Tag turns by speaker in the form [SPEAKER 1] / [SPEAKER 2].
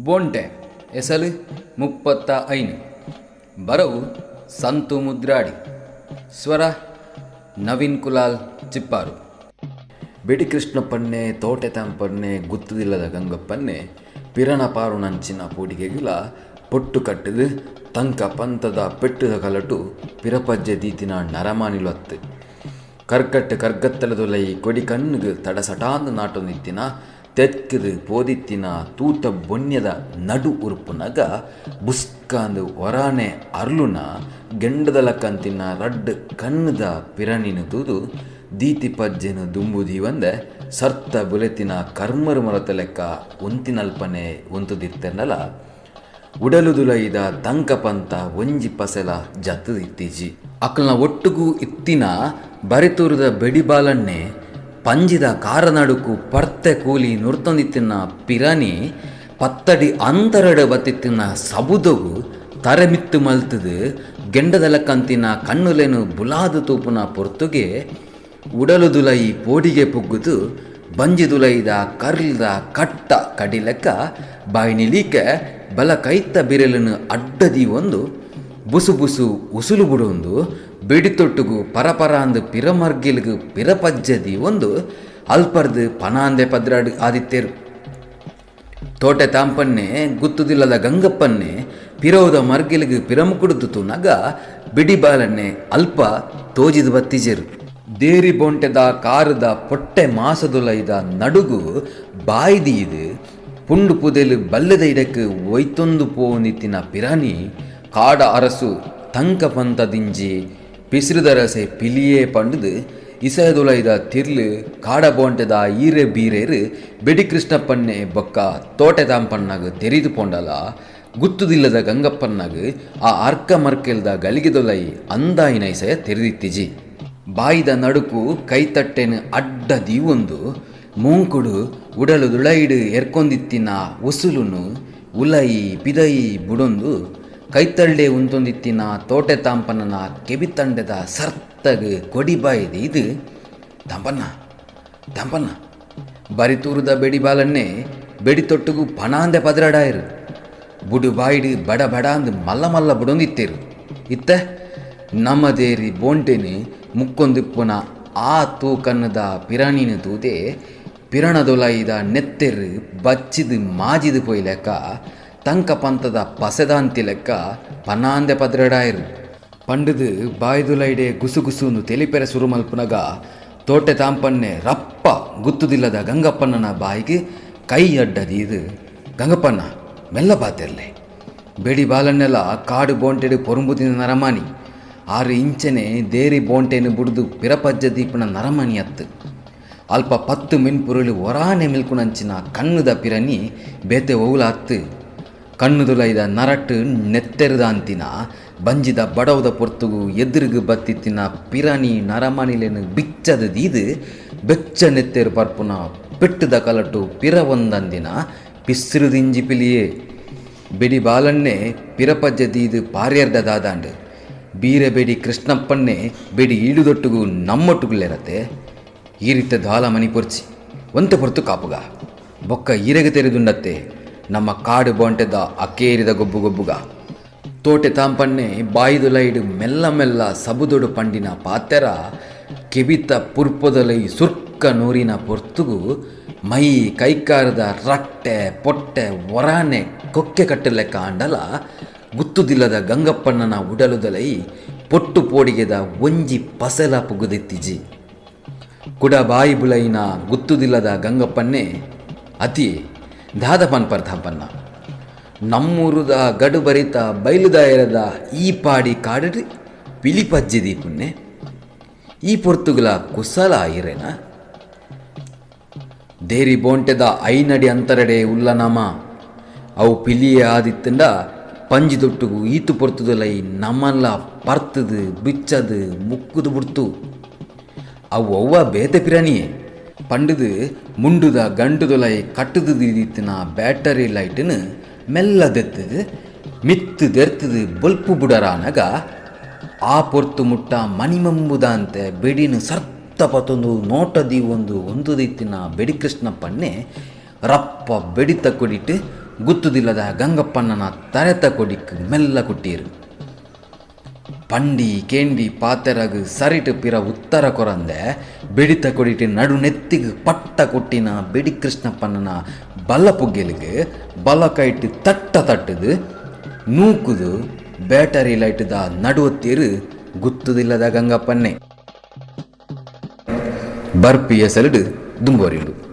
[SPEAKER 1] ಬೋಂಟೆ ಎಸಲು 35. ಬರವು ಸಂತು ಮುದ್ರಾಡಿ, ಸ್ವರ ನವೀನ್ ಕುಲಾಲ್ ಚಿಪ್ಪಾರು.
[SPEAKER 2] ಬೆಡಿಕೃಷ್ಣಪ್ಪನ್ನೇ ತೋಟೆ ತಾಂಪನ್ನೇ ಗುತ್ತದಿಲ್ಲದ ಗಂಗಪ್ಪನ್ನೇ ಪಿರಣ ಪಾರುನಂಚಿನ ಪೂಡಿಗೆಗಿಲ ಪೊಟ್ಟು ಕಟ್ಟದು ತಂಕ ಪಂತದ ಪೆಟ್ಟದ ಕಲಟು ಪಿರಪಜ್ಜೆ ದೀತಿನ ನರಮಾನಿಲೊತ್ತು ಕರ್ಕಟ್ಟು ಕರ್ಗತ್ತಲದೊಲೈ ಕೊಡಿ ಕಣ್ಣುಗು ತಡಸಟಾಂದು ನಾಟೊಂದಿತ್ತಿನ ತೆಕ್ಕದು ಪೋದಿತ್ತಿನ ತೂತ ಬೊನ್ಯದ ನಡು ಉರುಪುನಗ ಬುಸ್ಕಾಂದು ಒರಾನೆ ಅರ್ಲುನ ಗೆಂಡದಲಕ್ಕಂತಿನ ರಡ್ಡು ಕಣ್ಣುದ ಪಿರಣಿನ ತೂದು ದೀತಿ ಪಜ್ಜೆನು ದುಂಬುದೀವಂದೆ ಸರ್ತ ಬುಲೆತಿನ ಕರ್ಮರು ಮರತ ಲೆಕ್ಕ ಒಂತಿನಲ್ಪನೆ ಒಂತುದಿತ್ತೆನ್ನಲ ಉಡಲುದುಲೈದ ತಂಕ ಪಂತ ಒಂಜಿ ಪಸೆಲ ಜತ್ತದಿತ್ತೀಜಿ.
[SPEAKER 1] ಅಕಲ್ನ ಒಟ್ಟುಗೂ ಇತ್ತಿನ ಬರಿತೂರದ ಬೆಡಿಬಾಲನ್ನೇ ಪಂಜಿದ ಕಾರನಡುಕು ಪರ್ತೆ ಕೂಲಿ ನುರ್ತೊಂದಿತ್ತಿನ ಪಿರಾನಿ ಪತ್ತಡಿ ಅಂತರಡು ಬತ್ತಿತ್ತಿನ ಸಬುದಗು ತರೆಮಿತ್ತು ಮಲ್ತದು ಗೆಂಡದಲಕ್ಕಂತಿನ ಕಣ್ಣುಲೇನು ಬುಲಾದು ತೂಪುನ ಪೊರ್ತುಗೆ ಉಡಲುದುಲೈ ಪೋಡಿಗೆ ಪುಗ್ಗುದು ಬಂಜಿದುಲೈದ ಕರ್ಲ್ದ ಕಟ್ಟ ಕಡಿಲೆಕ್ಕ ಬಾಯಿನಿಲೀಕೆ ಬಲ ಕೈತ ಬಿರಲನ್ನು ಅಡ್ಡದಿ ಒಂದು ಬುಸು ಬುಸು ಉಸುಲು ಬುಡೊಂದು ಬೆಡಿತೊಟ್ಟುಗು ಪರಪರ ಅಂದು ಪಿರಮರ್ಗಿಲ್ಗು ಪಿರಪಜ್ಜದಿ ಒಂದು ಅಲ್ಪರ್ದು ಪನಾಂದೆ ಪದ್ರಾಡು ಆದಿತ್ತೇರು. ತೋಟೆ ತಾಂಪನ್ನೇ ಗುತ್ತುದಿಲ್ಲದ ಗಂಗಪ್ಪನ್ನೇ ಪಿರೋದ ಮರ್ಗಿಲ್ಗು ಪಿರಮುಕುಡುದು ತೂನಗ ಬಿಡಿಬಾಲನ್ನೇ ಅಲ್ಪ ತೋಜಿದು ಬತ್ತಿಜೇರು.
[SPEAKER 2] ದೇರಿ ಬೊಂಟೆದ ಕಾರದ ಪೊಟ್ಟೆ ಮಾಸದುಲೈದ ನಡುಗು ಬಾಯ್ದೀದು ಪುಂಡು ಪುದೆಲು ಬಲ್ಲದ ಇಡಕ್ಕೆ ಒಯ್ತೊಂದು ಪೋನಿತ್ತಿನ ಪಿರಾನಿ ಕಾಡ ಅರಸು ತಂಕ ಪಂತದಿಂಜಿ ಪಿಸಿರುದರಸೆ ಪಿಲಿಯೇ ಪಂಡುದು ಇಸಯದುಲೈದ ತಿರ್ಲು ಕಾಡ ಬೋಂಟೆದ ಈರೆ ಬೀರೇರು ಬೆಡಿಕೃಷ್ಣಪ್ಪನ್ನೇ ಬೊಕ್ಕ ತೋಟೆ ತಾಂಪಣ್ಣಗ ತೆರಿದು ಪೊಂಡಲ ಗುತ್ತುದಿಲ್ಲದ ಗಂಗಪ್ಪನ್ನಾಗ ಆ ಅರ್ಕ ಮರ್ಕೆಲ್ದ ಗಲಿಗೆದೊಲೈ ಅಂದಾಯಿನ ಇಸಯ ತೆರೆದಿತ್ತಿಜಿ.
[SPEAKER 1] ಬಾಯಿದ ನಡುಕು ಕೈತಟ್ಟೆನು ಅಡ್ಡ ದೀವೊಂದು ಮೂಂಕುಡು ಉಡಲು ದುಳೈಡು ಎರ್ಕೊಂದಿತ್ತಿನ ಉಸುಲುನು ಉಲೈ ಪಿದೈ ಬುಡೊಂದು ಕೈತಳ್ಳೆ ಉಂತೊಂದಿತ್ತಿನ ತೋಟೆ ತಾಂಪನನ ಕೆಬಿತಂಡೆದ ಸರ್ತಗು ಕೊಡಿಬಾಯಿದೆ ಇದು ತಾಂಪನ್ನ ತಾಂಪನ್ನ ಬರಿತೂರದ ಬೆಡಿಬಾಲನ್ನೇ ಬೆಡಿತೊಟ್ಟುಗು ಪಣಾಂದೆ ಪದರಾಡಾಯರು. ಬುಡು ಬಾಯಿಡು ಬಡ ಬಡ ಅಂದು ಮಲ್ಲ ಮಲ್ಲ ಬುಡೊಂದಿತ್ತೇರು. ಇತ್ತ ನಮ್ಮದೇರಿ ಬೋಂಟೆನು ಮುಕ್ಕೊಂದಿಪ್ಪುನ ಆ ತೂಕನ್ನದ ಪಿರಾಣಿನ ತೂದೆ ಪಿರಣದೊಲೈದ ನೆತ್ತೆರು ಬಚ್ಚಿದು ಮಾಜಿದು ಪೊಯ್ಲೆಕ್ಕ ತಂಕ ಪಂತದ ಪಸೆದಾಂತಿ ಲೆಕ್ಕ ಪನಾಂದೆ ಪದ್ರಡಾಯರು. ಪಂಡುದು ಬಾಯ್ದುಲೈಡೆ ಗುಸುಗುಸುನು ತೆಲಿಪೆರೆ ಸುರುಮಲ್ಪುನಗ ತೋಟೆ ತಾಂಪನ್ನೆ ರಪ್ಪ ಗುತ್ತುದಿಲ್ಲದ ಗಂಗಪ್ಪಣ್ಣನ ಬಾಯಿಗೆ ಕೈ ಅಡ್ಡದೀದು ಗಂಗಪ್ಪಣ್ಣ ಮೆಲ್ಲ ಬಾತಿರ್ಲೆ ಬೆಡಿ ಬಾಲನ್ನೆಲ್ಲ ಕಾಡು ಬೋಂಟೆಡು ಪೊರುಂಬುದಿನ ನರಮಾನಿ 6 ಇಂಚನೆ ದೇರಿ ಬೋಂಟೆನು ಬುಡ್ದು ಪಿರಪಜ್ಜ ದೀಪನ ನರಮಣಿ ಅತ್ತು ಅಲ್ಪ 10 ಮಿನ್ಪುರುಳು ಒರಾನೆ ಮಿಲ್ಕುನಂಚಿನ ಕಣ್ಣುದ ಪಿರನಿ ಬೇತೆ ಒವುಲ ಅತ್ತು ಕಣ್ಣುದುಲೈದ ನರಟ್ಟು ನೆತ್ತೆರದ ಅಂತಿನ ಬಂಜಿದ ಬಡವದ ಪೊರ್ತುಗು ಎದುರುಗು ಬತ್ತಿತ್ತಿನ ಪಿರಾಣಿ ನರಮಣಿಲೇನು ಬಿಚ್ಚದ ದೀದು ಬೆಚ್ಚ ನೆತ್ತೆರು ಪರ್ಪುನ ಪೆಟ್ಟದ ಕಲಟು ಪಿರ ಒಂದಂದಿನ ಪಿಸ್ರುದಿಂಜಿ ಪಿಲಿಯೇ ಬೆಡಿ ಬಾಲನ್ನೇ ಪಿರಪಜ್ಜ ದೀದು ಪಾರ್ಯರ್ದ ದಾದಾಂಡು ಬೀರೆ ಬೇಡಿ ಕೃಷ್ಣಪ್ಪನ್ನೇ ಬೇಡಿ ಈಡುದೊಟ್ಟುಗು ನಮ್ಮೊಟ್ಟುಗುಲ್ಲೇರತ್ತೆ ಈ ರೀತಿ ದಾಲ ಮನಿ ಪೊರ್ಚಿ ಒಂತೆ ಪೊರ್ತು ಕಾಪುಗ ಬೊಕ್ಕ ಈರೆಗೆ ತೆರೆದುಂಡತ್ತೆ ನಮ್ಮ ಕಾಡು ಬೋಂಟೆದ ಅಕ್ಕೇರಿದ ಗೊಬ್ಬು ಗೊಬ್ಬುಗ. ತೋಟೆ ತಾಂಪನ್ನೇ ಬಾಯಿದುಲೈಡು ಮೆಲ್ಲ ಮೆಲ್ಲ ಸಬುದೊಡು ಪಂಡಿನ ಪಾತೆರ ಕೆಬಿತ ಪುರ್ಪದಲೈ ಸುರ್ಕ ನೂರಿನ ಪೊರ್ತುಗು ಮೈ ಕೈಕಾರದ ರಟ್ಟೆ ಪೊಟ್ಟೆ ಒರಾನೆ ಕೊಕ್ಕೆ ಕಟ್ಟಲೆಕ್ಕ ಅಂಡಲ ಗುತ್ತುದಿಲ್ಲದ ಗಂಗಪ್ಪಣ್ಣನ ಉಡಲುದಲೈ ಪೊಟ್ಟು ಪೋಡಿಗೆದ ಒಂಜಿ ಪಸೆಲ ಪುಗುದೆತ್ತಿಜಿ. ಕುಡ ಬಾಯಿ ಬುಲೈನ ಗುತ್ತುದಿಲ್ಲದ ಗಂಗಪ್ಪನ್ನೇ ಅತಿ ದಾದ ಪನ್ಪರ್ ತಾಂಪನ್ನ ನಮ್ಮೂರುದ ಗಡು ಬರಿತ ಬೈಲುದಾಯರದ ಈ ಪಾಡಿ ಕಾಡರಿ ಪಿಲಿಪಜ್ಜಿ ದೀಪುನ್ನೆ ಈ ಪೊರ್ತುಗುಲ ಕುಸಲ ಇರೇನ ದೇರಿ ಬೋಂಟೆದ ಐನಡಿ ಅಂತರಡೆ ಉಲ್ಲನಮ ಅವು ಪಿಲಿಯೇ ಆದಿತ್ತಂಡ ಪಂಜಿ ದೊಟ್ಟುಗು ಈತು ಪೊರ್ತುದಲೈ ನಮ್ಮಲ್ಲ ಪರ್ತದು ಬಿಚ್ಚದು ಮುಕ್ಕುದು ಬುಡ್ತು ಅವು ಅವ್ವ ಬೇತೆ ಪಿರಾಣಿಯೇ ಪಂಡುದು ಮುಂಡುದ ಗಂಟುದೊಲೈ ಕಟ್ಟುದು ದೀದಿತ್ತಿನ ಬ್ಯಾಟರಿ ಲೈಟನ್ನು ಮೆಲ್ಲದೆತ್ತದು ಮಿತ್ತು ದೆರ್ತದು ಬೊಲ್ಪು ಬುಡರಾನಗ ಆ ಪೊರ್ತು ಮುಟ್ಟ ಮಣಿಮಂಬುದಂತೆ ಬೆಡಿನ ಸರ್ತ ಪತೊಂದು ನೋಟದಿ ಒಂದು ಒಂದುದಿತ್ತಿನ ಬೆಡಿಕೃಷ್ಣಪ್ಪನ್ನೇ ರಪ್ಪ ಬೆಡಿತ ಕೊಡಿಟ್ಟು ಗುತ್ತುದಿಲ್ಲದ ಗಂಗಪ್ಪಣ್ಣನ ತರೆತ ಕೊಡಿಕ್ ಮೆಲ್ಲ ಕುಟ್ಟೀರು. ಪಂಡಿ ಕೇಂಡಿ ಪಾತೆರಗ್ ಸರಿಟ್ ಪಿರ ಉತ್ತರ ಕೊರಂದೆ ಬೆಡಿತ ಕೊಡಿಟ್ ನಡು ನೆತ್ತಿಗ್ ಪಟ್ಟ ಕೊಟ್ಟಿನ ಬೆಡಿ ಕೃಷ್ಣಪ್ಪಣ್ಣನ ಬಲ್ಲ ಪುಗ್ಗೆಲಿಗ್ ಬಲ ಕೈಟ್ ತಟ್ಟ ತಟ್ಟುದು ನೂಕುದು ಬ್ಯಾಟರಿ ಲೈಟ್ದ ನಡುವತ್ತೀರು ಗುತ್ತುದಿಲ್ಲದ ಗಂಗಪ್ಪನ್ನೇ. ಬರ್ಪಿ ಎಸಲ್ಡ್ ದುಂಬುವರಿಯುಂಡು.